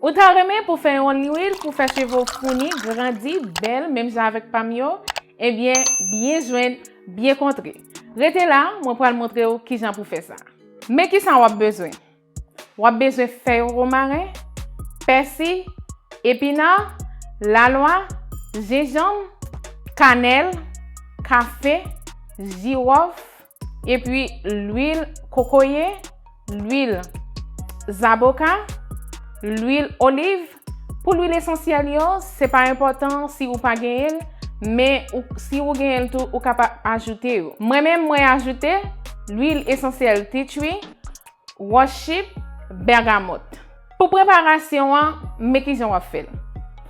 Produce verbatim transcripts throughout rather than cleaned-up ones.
Ou ta renmen pou fè yon lwil pou fè cheve w founi, grandi, bèl, menm jan avèk pa m yo? Ebyen, byen jwenn, byen kontre. Rete la, mwen pral montre w kijan pou fè sa. Men kisa w ap bezwen. W ap bezwen fèy womaren, pèsi, epina, lalwa, jenjanm, kanèl, kafe, jiwòf, epi lwil kokoye, lwil zaboka, lwil oliv. Pou lwil esansyèl yo, se pa enpòtan si ou pa genyen l, men ou, si ou genyen l tou, ou kapab ajoute yo. Mwen menm, mwen ajoute lwil esansyèl tea tree, wòchip, bègamòt. Pou preparasyon an, men kijan w ap fè l.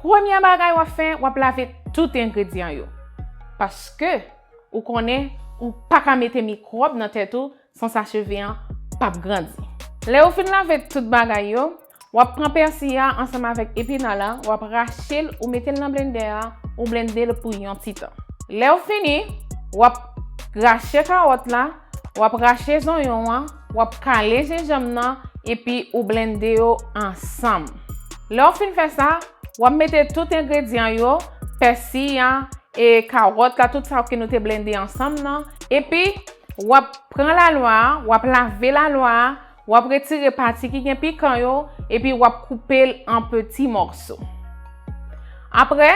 Premye bagay w ap fè, w ap lave tout engredyan yo. Paske, ou konnen, ou pa ka mete mikwòb nan tèt ou, san sa cheve an p ap grandi. Lè ou fin lave tout bagay yo, w ap pran pèsi a ansanm avèk epina la, w ap rache l, ou mete l nan blendè a, ou blende l pou yon ti tan. Lè w fini, w ap rache kawòt la, w ap rache zonyon an, w ap kale jenjanm nan, epi ou blende yo ansanm. Lè w fin fè sa, w ap mete tout engredyan yo, pèsi a, e kawòt la, tout sa ke nou te blende ansanm nan. Epi, w ap pran lalwa a, w ap lave lalwa a, w ap retire pati ki gen pikan yo, epi w ap koupe l an peti mòso. Apre,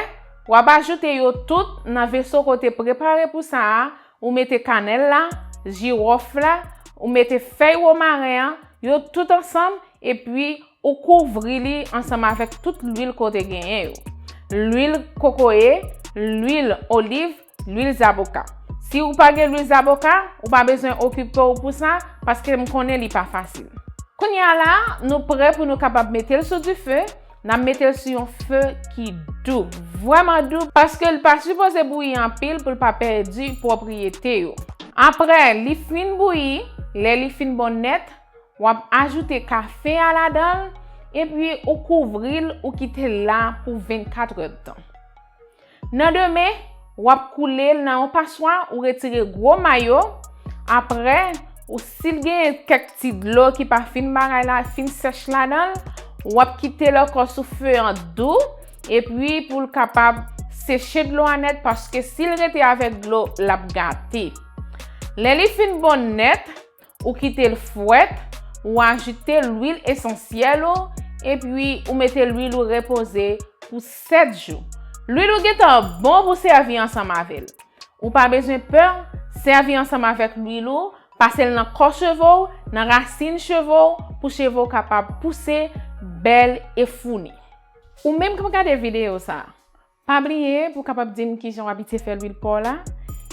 w ap ajoute yo tout nan veso ke w te prepare pou sa a, ou mete kanèl la, jiwòf la, ou mete fèy womaren an, yo tout ansanm, epi ou kouvri li ansanm avèk tout lwil ke w te genyen yo. Lwil kokoye, lwil oliv, lwil zaboka. Si ou pa gen lwil zaboka, ou pa bezwen okipe w pou sa, paske m konnen li pa fasil. Kounye a la, nou prè pou nou kapab mete l sou dife, n ap mete l sou yon fe ki dou, vrèman dou, paske l pa sipoze bouyi anpil pou l pa pèdi pwopriyete yo. Apre li fin bouyi, lè li fin bon nèt, w ap ajoute kafe a ladan l, epi ou kouvri l, ou kite l la pou vennkat è tan. Nan demen, w ap koule l nan yon paswa, ou retire gwo may yo. Apre, ou, si l genyen kèk ti dlo ki pa fin bagay la, fin sèch ladan l, w ap kite l ankò sou fe an dou, epi pou l kapab seche dlo a nèt, paske si l rete avèk dlo, l ap gate. Lè li fin bon nèt, ou kite l fwèt, ou ajoute lwil esansyèl ou, epi ou mete lwil ou repoze pou sèt jou. Lwil ou gentan bon pou sèvi ansanm avè l. Ou pa bezwen pè, sèvi ansanm avèk lwil ou, pase l nan kò cheve w, nan rasin cheve w, pou cheve w kapab pouse, bèl e founi. Ou menm k ap gade videyo sa a, pa bliye pou w kapab di m kijan w abitye fè lwil pa w la.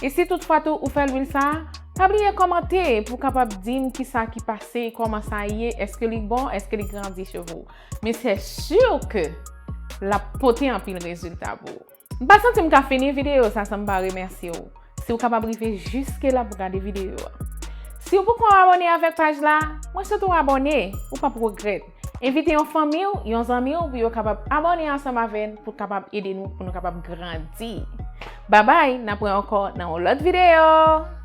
E si toutfwa tou ou fè lwil sa a, pa bliye kòmante pou w kapab di m kisa ki pase, kòman sa ye, èske li bon, èske li grandi cheve w. Men se si ke l ap pote anpil rezilta pou ou. M pa santi m ka fini videyo sa san m pa remèsye w. Si w kapab rive jiske la pou gade videyo a. Si w poko abòne avèk paj la, mwen swete w abòne, ou p ap regrèt. Envite yon fanmi w, yon zanmi w pou yo kapab abòne ansanm avè n pou kapab ede nou, pou nou kapab grandi. Babay, n ap wè ankò nan yon lòt videyo!